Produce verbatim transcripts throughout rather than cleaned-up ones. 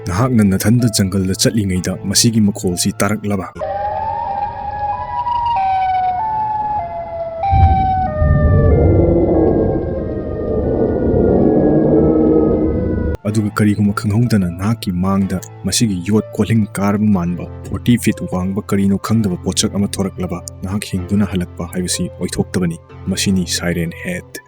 ꯅꯍꯥꯛꯅ ꯅꯊꯟꯗ ꯖꯪꯒꯜꯗ ꯆꯠꯂꯤꯉꯩꯗ ꯃꯁꯤꯒꯤ ꯃꯈꯣꯜꯁꯤ ꯇꯥꯔꯛꯂꯕ? ꯑꯗꯨꯒ ꯀꯔꯤꯒꯨꯝꯕ ꯈꯪꯍꯧꯗꯅ ꯅꯍꯥꯛꯀꯤ ꯃꯥꯡꯗ ꯃꯁꯤꯒꯤ ꯌꯣꯠ ꯀꯣꯜꯍꯤꯡ ꯀꯥꯔꯕ ꯃꯥꯟꯕ forty feet ꯋꯥꯡꯕ ꯀꯔꯤꯅꯣ ꯈꯪꯗꯕ ꯄꯣꯠꯁꯛ ꯑꯃ ꯊꯣꯔꯛꯂꯕ, ꯅꯍꯥꯛ ꯍꯤꯡꯗꯨꯅ ꯍꯜꯂꯛꯄ ꯍꯥꯏꯕꯁꯤ ꯑꯣꯏꯊꯣꯛꯇꯕꯅꯤ꯫ ꯃꯁꯤꯅꯤ Siren Head꯫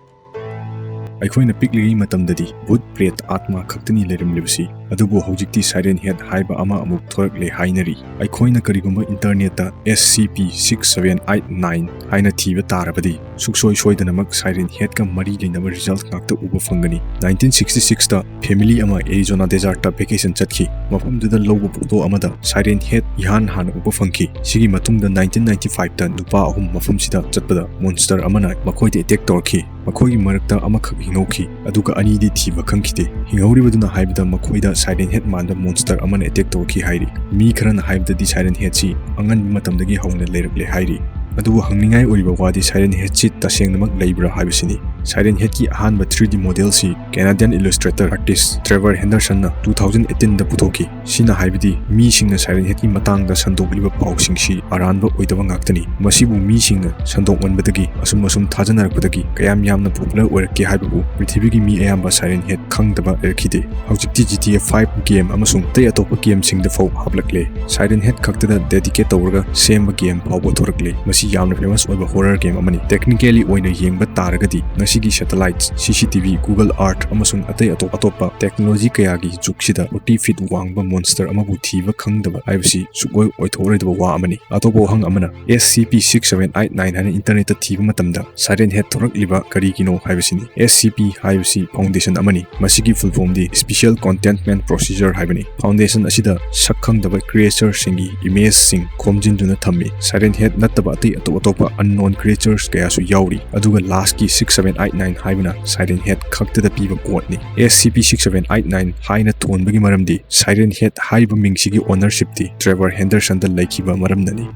ꯑꯩꯈꯣꯏꯅ ꯄꯤꯛꯂꯤꯉꯩ ꯃꯇꯝꯗꯗꯤ ꯚꯨꯠ ꯄ꯭ꯔꯦꯠ ꯑꯥꯠꯃꯥ ꯈꯛꯇꯅꯤ ꯂꯩꯔꯝꯂꯤꯕꯁꯤ, ꯑꯗꯨꯕꯨ ꯍꯧꯖꯤꯛꯇꯤ Siren Head ꯍꯥꯏꯕ ꯑꯃ ꯑꯃꯨꯛ ꯊꯣꯔꯛꯂꯦ ꯍꯥꯏꯅꯔꯤ꯫ ꯑꯩꯈꯣꯏꯅ ꯀꯔꯤꯒꯨꯝꯕ ꯏꯟꯇꯔꯅꯦꯠꯇ S C P six seven eight nine ꯍꯥꯏꯅ ꯊꯤꯕ ꯇꯥꯔꯕꯗꯤ, ꯁꯨꯛꯁꯣꯏ ꯁꯣꯏꯗꯅꯃꯛ Siren Headꯀ ꯃꯔꯤ ꯂꯩꯅꯕ ꯔꯤꯖꯜꯠ ꯉꯥꯛꯇ ꯎꯕ ꯐꯪꯒꯅꯤ꯫ Nineteen sixty sixꯇ ꯐꯦꯃꯤꯂꯤ ꯑꯃ ꯑꯦꯔꯤꯖꯣꯅꯥ ꯗꯦꯖꯥꯔꯠꯇ ꯚꯦꯀꯦꯁꯟ ꯆꯠꯈꯤ꯫ ꯃꯐꯝꯗꯨꯗ ꯂꯧꯕ ꯐꯣꯇꯣ ꯑꯃꯗ Siren Head ꯏꯍꯥꯟ ꯍꯥꯟꯅ ꯎꯕ ꯐꯪꯈꯤ꯫ ꯁꯤꯒꯤ ꯃꯇꯨꯡꯗ nineteen ninety fiveꯇ ꯅꯨꯄꯥ ꯑꯍꯨꯝ ꯃꯐꯝꯁꯤꯗ ꯆꯠꯄꯗ ꯃꯣꯟꯁꯇꯔ ꯑꯃꯅ ꯃꯈꯣꯏꯗ ꯑꯦꯇꯦꯛ ꯇꯧꯔꯛꯈꯤ꯫ ꯃꯈꯣꯏꯒꯤ ꯃꯔꯛꯇ ꯑꯃꯈꯛ ꯍꯤꯡꯍꯧꯈꯤ, ꯑꯗꯨꯒ ꯑꯅꯤꯗꯤ ꯊꯤꯕ ꯈꯪꯈꯤꯗꯦ꯫ ꯍꯤꯡꯍꯧꯔꯤꯕꯗꯨꯅ ꯍꯥꯏꯕꯗ ꯃꯈꯣꯏꯗ Siren Head ꯃꯥꯟꯕ ꯃꯣꯟꯁꯇꯔ ꯑꯃꯅ ꯑꯦꯇꯦꯛ ꯇꯧꯔꯛꯈꯤ ꯍꯥꯏꯔꯤ꯫ ꯃꯤ ꯈꯔꯅ ꯍꯥꯏꯕꯗꯗꯤ Siren Headꯁꯤ ꯑꯉꯟꯕ ꯃꯇꯝꯗꯒꯤ ꯍꯧꯅ ꯂꯩꯔꯛꯂꯦ ꯍꯥꯏꯔꯤ꯫ ꯑꯗꯨꯕꯨ ꯍꯪꯅꯤꯡꯉꯥꯏ ꯑꯣꯏꯔꯤꯕ ꯋꯥꯗꯤ Siren Headꯁꯤ ꯇꯁꯦꯡꯅꯃꯛ ꯂꯩꯕ꯭ꯔꯥ ꯍꯥꯏꯕꯁꯤꯅꯤ꯫ Siren Headꯀꯤ ꯑꯍꯥꯟꯕ three D modelꯁꯤ Canadian illustrator artist Trevor Hendersonꯅ two thousand eighteenꯗ ꯄꯨꯊꯣꯛꯈꯤ꯫ ꯁꯤꯅ ꯍꯥꯏꯕꯗꯤ ꯃꯤꯁꯤꯡꯅ Siren Headꯀꯤ ꯃꯇꯥꯡꯗ ꯁꯟꯗꯣꯛꯂꯤꯕ ꯄꯥꯎꯁꯤꯡꯁꯤ ꯑꯔꯥꯟꯕ ꯑꯣꯏꯗꯕ ꯉꯥꯛꯇꯅꯤ꯫ ꯃꯁꯤꯕꯨ ꯃꯤꯁꯤꯡꯅ ꯁꯟꯗꯣꯛꯃꯟꯕꯗꯒꯤ, ꯑꯁꯨꯝ ꯑꯁꯨꯝ ꯊꯥꯖꯅꯔꯛꯄꯗꯒꯤ ꯀꯌꯥꯝ ꯌꯥꯝꯅ popular ꯑꯣꯏꯔꯛꯀꯦ ꯍꯥꯏꯕꯕꯨ ꯄ꯭ꯔꯤꯊꯤꯕꯤꯒꯤ ꯃꯤ ꯑꯌꯥꯝꯕ Siren Head ꯈꯪꯗꯕ ꯂꯩꯔꯛꯈꯤꯗꯦ꯫ ꯍꯧꯖꯤꯛꯇꯤ G T A five game ꯑꯃꯁꯨꯡ ꯑꯇꯩ ꯑꯇꯣꯞꯄ gameꯁꯤꯡꯗ ꯐꯥꯎ ꯍꯥꯞꯂꯛꯂꯦ꯫ Siren Head ꯈꯛꯇꯗ dedicate ꯇꯧꯔꯒ ꯁꯦꯝꯕ game ꯐꯥꯎꯕ ꯊꯣꯔꯛꯂꯦ꯫ ꯃꯁꯤ ꯌꯥꯝꯅ famous ꯑꯣꯏꯕ horror game ꯑꯃꯅꯤ꯫ Technically ꯑꯣꯏꯅ ꯌꯦꯡꯕ ꯇꯥꯔꯒꯗꯤ ꯉꯁꯤꯒꯤ satellite, C C T V, Google Earth ꯑꯃꯁꯨꯡ ꯑꯇꯩ ꯑꯇꯣꯞ ꯑꯇꯣꯞꯄ technology ꯀꯌꯥꯒꯤ ꯖꯨꯒꯁꯤꯗ forty feet ꯋꯥꯡꯕ ꯃꯣꯟꯁꯇꯔ ꯑꯃꯕꯨ ꯊꯤꯕ ꯈꯪꯗꯕ ꯍꯥꯏꯕꯁꯤ ꯁꯨꯛꯑꯣꯏ ꯑꯣꯏꯊꯣꯛꯂꯣꯏꯗꯕ ꯋꯥ ꯑꯃꯅꯤ꯫ ꯑꯇꯣꯞꯄ ꯋꯥꯍꯪ ꯑꯃꯅ, S C P six seven eight nine ꯍꯥꯏꯅ ꯏꯟꯇꯔꯅꯦꯠꯇ ꯊꯤꯕ ꯃꯇꯝꯗ Siren Head ꯊꯣꯔꯛꯂꯤꯕ ꯀꯔꯤꯒꯤꯅꯣ ꯍꯥꯏꯕꯁꯤꯅꯤ꯫ S C P ꯍꯥꯏꯕꯁꯤ foundation ꯑꯃꯅꯤ꯫ ꯃꯁꯤꯒꯤ full formꯗꯤ Special Containment Procedure ꯍꯥꯏꯕꯅꯤ꯫ Foundation ꯑꯁꯤꯗ ꯁꯛꯈꯪꯗꯕ creatureꯁꯤꯡꯒꯤ imageꯁꯤꯡ ꯈꯣꯝꯖꯤꯟꯗꯨꯅ ꯊꯝꯃꯤ꯫ Siren Head ꯅꯠꯇꯕ ꯑꯇꯩ ꯑꯇꯣꯞ ꯑꯇꯣꯞꯄ unknown creatures ꯀꯌꯥꯁꯨ ꯌꯥꯎꯔꯤ, ꯑꯗꯨꯒ lastꯀꯤ six seven eight nine ꯍꯥꯏꯕꯅ Siren Head ꯈꯛꯇꯗ ꯄꯤꯕ codeꯅꯤ꯫ S C P six seven eight nine ꯍꯥꯏꯅ ꯊꯣꯟꯕꯒꯤ ꯃꯔꯝꯗꯤ Siren Head ꯍꯥꯏꯔꯤꯕ ꯃꯤꯡꯁꯤꯒꯤ ownershipꯇꯤ Trevor Hendersonꯗ ꯂꯩꯈꯤꯕ ꯃꯔꯝꯅꯅꯤ꯫